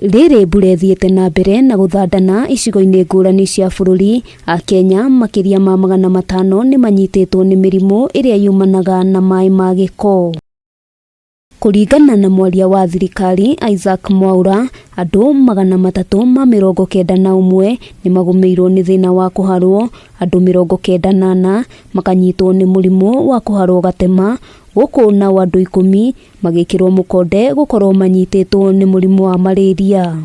Rĩrĩ mbura ĩthiĩte na mbere na gũthandana icigo-inĩ ngũrani cia bũrũri, Akenya makĩria ma 500 nĩ manyitĩtwo nĩ mĩrimũ ĩrĩa yumanaga na maĩ ma gĩko. Kũringana na mwaria wa thirikari Isaac Mwaura, andũ 391 nĩ magũmĩirwo nĩ thĩna wa kũharwo, andũ 94 makanyitwo nĩ mũrimũ wa kũharwo gatema, gũkũ nao andũ 10 magĩkĩrwo mũkonde gũkorwo manyitĩtwo nĩ mũrimũ wa malaria.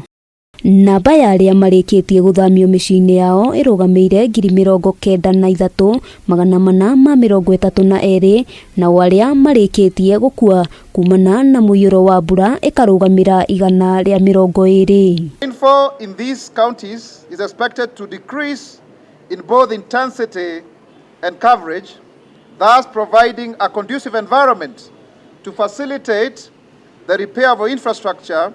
Namba ya arĩa marĩkĩtie gũthamio mĩciĩ-inĩ yao ĩrũgamĩire 93,432, nao arĩa marĩkĩtie gũkua kumana na mũiyũro wa mbura ĩkarũgamĩra 120. Rainfall in these counties is expected to decrease in both intensity and coverage, thus providing a conducive environment to facilitate the repair of infrastructure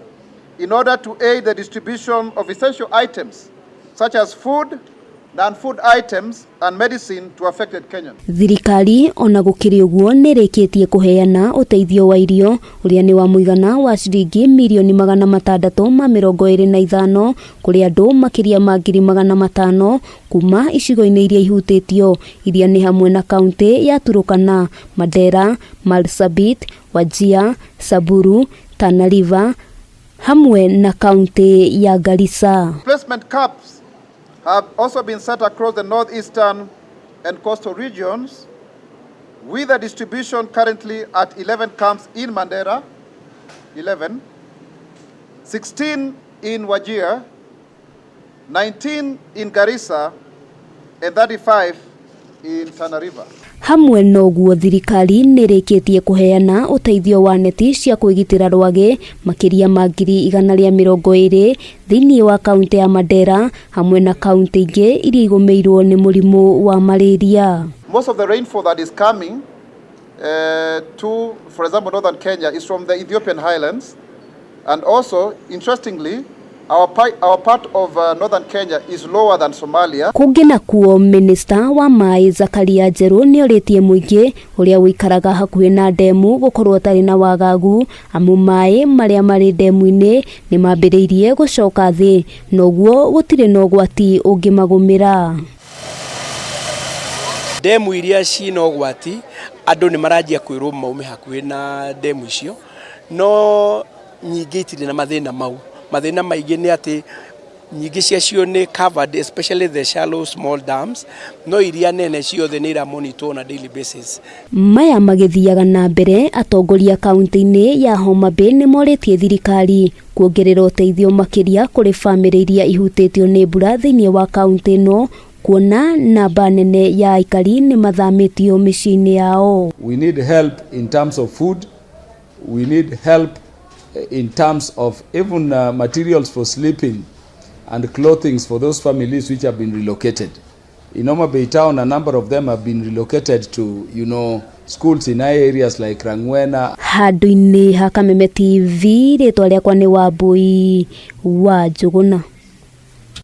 in order to aid the distribution of essential items such as food, non-food items and medicine to affected Kenyans. Thirikari ona gũkĩrĩ ũguo nĩ ĩrĩkĩtie kũheana ũteithio wa irio ũrĩa nĩ wa mũigana wa ciringi mirioni 625 kũrĩ andũ makĩria ma 500,000 kuma icigo-inĩ iria ihutĩtio, iria nĩ hamwe na kaunti ya Turkana, Mandera, Marsabit, Wajir, Samburu, Tana River hamwe na kaunti ya Garissa. Placement camps have also been set across the northeastern and coastal regions, with a distribution currently at 11 camps in Mandera, 11, 16 in Wajir, 19 in Garissa, and 35 in Tana River. Hamwe na ũguo, thirikari nĩ ĩrĩkĩtie kũheana ũteithio wa neti cia kwĩgitĩra rwagĩ makĩria ma 120,000 thĩinĩ wa kaunti ya Mandera hamwe na kaunti ingĩ iria igũmĩirwo nĩ mũrimũ wa malaria. Most of the rainfall that is coming to, for example, northern Kenya is from the Ethiopian highlands. And also, interestingly, our part of northern Kenya is lower than Somalia. Kũngĩ nakuo, minista wa maĩ Zakaria Njerũ nĩ orĩtie mũingĩ ũrĩa ũikaraga hakuhĩ na ndemu gũkorwo ũtarĩ na wagagu, amu maĩ marĩa marĩ ndemu-inĩ nĩ mambĩrĩirie gũcoka thĩ na ũguo gũtirĩ na ũgwati ũngĩmagũmĩra. Ndemu iria cina ũgwati, andũ nĩ maranjia kwĩrwo maume hakuhĩ na ndemu icio, no nyingĩ itirĩ na mathĩna mau. Mathĩna maingĩ nĩ atĩ nyingĩ ciacio nĩ covered, especially the shallow small dams, no iria nene ciothe nĩ iramonitor on a daily basis. Maya magĩthiaga na mbere, atongoria kaunti-inĩ ya Homa Bay nĩ morĩtie thirikari kuongerera ũteithio makĩria kũrĩ bamĩrĩ iria ihutĩtio nĩ mbura thĩinĩ wa kaunti ĩno, kuona namba nene ya aikari nĩ mathamĩtio mĩciĩ-inĩ yao. We need help in terms of food. We need help in terms of even materials for sleeping and clothing for those families which have been relocated. In Homa Bay town, a number of them have been relocated to schools in high areas like Rangwena. Handũ-inĩ ha Kameme TV, rĩtwa rĩakwa nĩ Wambui wa Njũgũna.